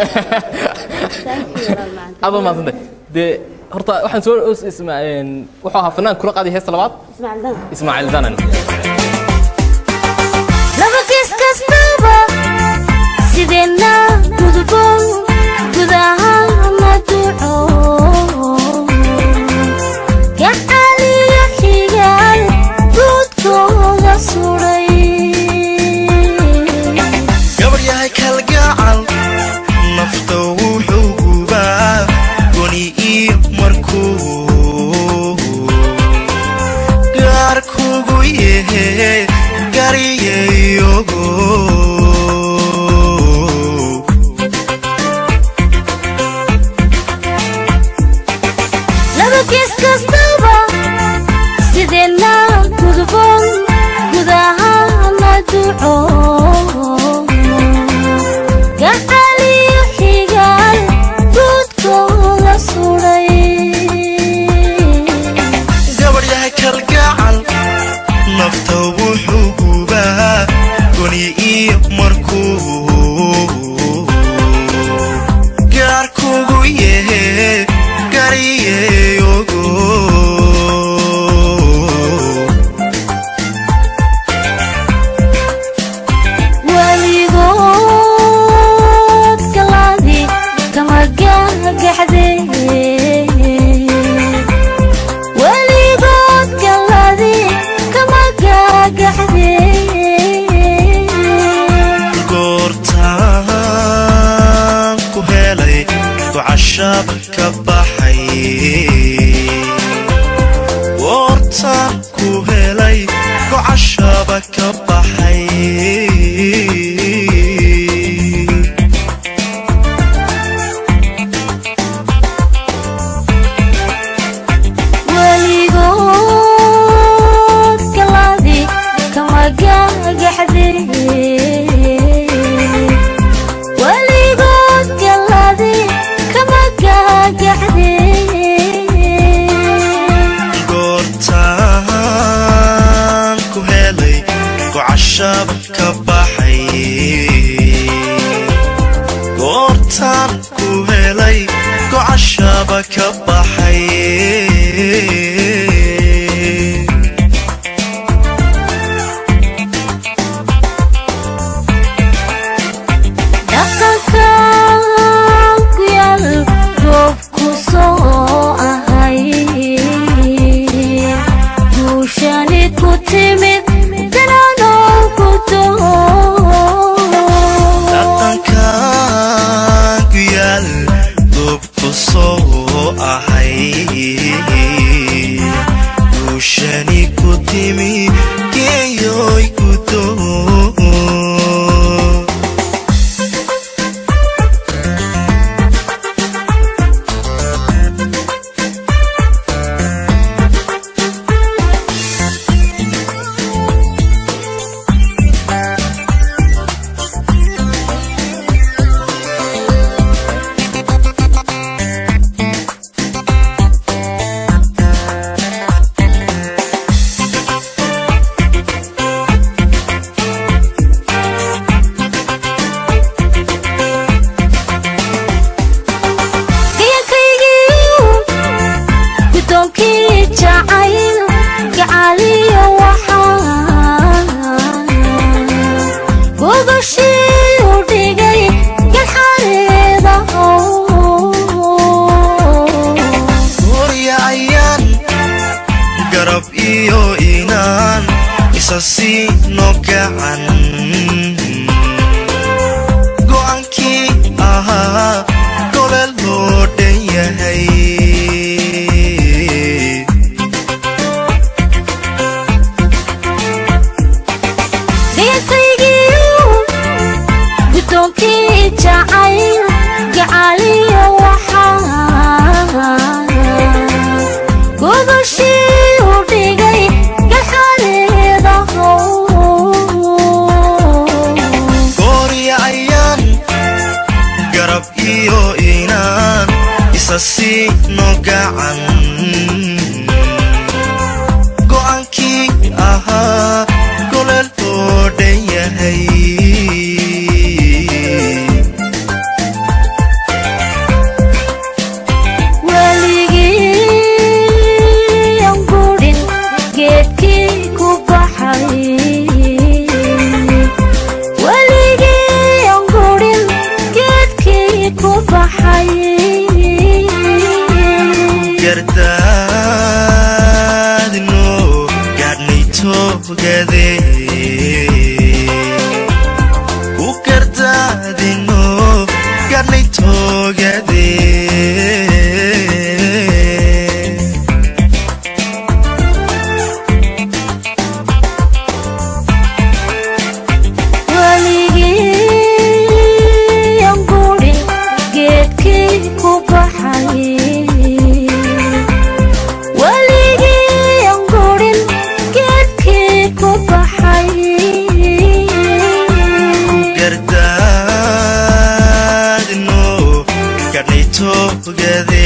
Thank you, walaal macaan. Aad baa mahadsantay. Dee horta waxaan soo wuxuu ahaa fanaan kula qaaday heesta labaad. Ismaaciil Dan. Ismaaciil Danan. Laba kiis kastaba sideenna gudbo gudahana duco gacaliyo xigaal guudkooda suray. Gabar yahay kalgacal nafta wuxuu gubaa goni iyo markuu gaar kugu yahe gariyayogo. Laba kiis kastaba sideenna gudbo gudahana duco gacaliyo xigaal guudkooda suray. Gabar yahay kalgacal nafta wuxuu gubaa goni iyo markuu gaar kugu yahe gariyayogo. Weligood galaadi kama gagaxdee, weligood galaadi kama gagaxdee. Goortaan ku helay gocashaab ka baxay, goortaan ku helay gocashaaba ka baxay. Weligood galaadi kama gagaxdee, weligood galaadi kama gagaxdee. Goortaan ku helay gocashaab ka baxay, goortaan ku helay gocashaaba ka baxay. Dhaqankan ku yaal goobku soo ahay guushani ku timid dananoo ku doo. Dhaqankan ku yaal goobku soo ahay guushani ku timi geeyoy ku doo. Gayankaygiiu guddoonkii jacayl gacaliyo waxaa gogashii u dhigay galxareeda. Goorya ayaan garab iyo inaan isa siino gacan go'aankii ahaa gole loo dhan yahay. Gayankaygiiu guddoonkii jacayl gacaliyo waxaa gogashii u dhigay galxareeda. Goorya ayaan garab iyo inaan isa siino gacan go'aankii ahaa gole loo dhan yahay. Baxay. Gardaadno gaadhnay toogade, ku gardaadino gaadhnay toogade. Weligii aan gurin geedkii ku baxay, weligii aan gurin geedkii ku baxay. Gardaadno gaadhnay toogade.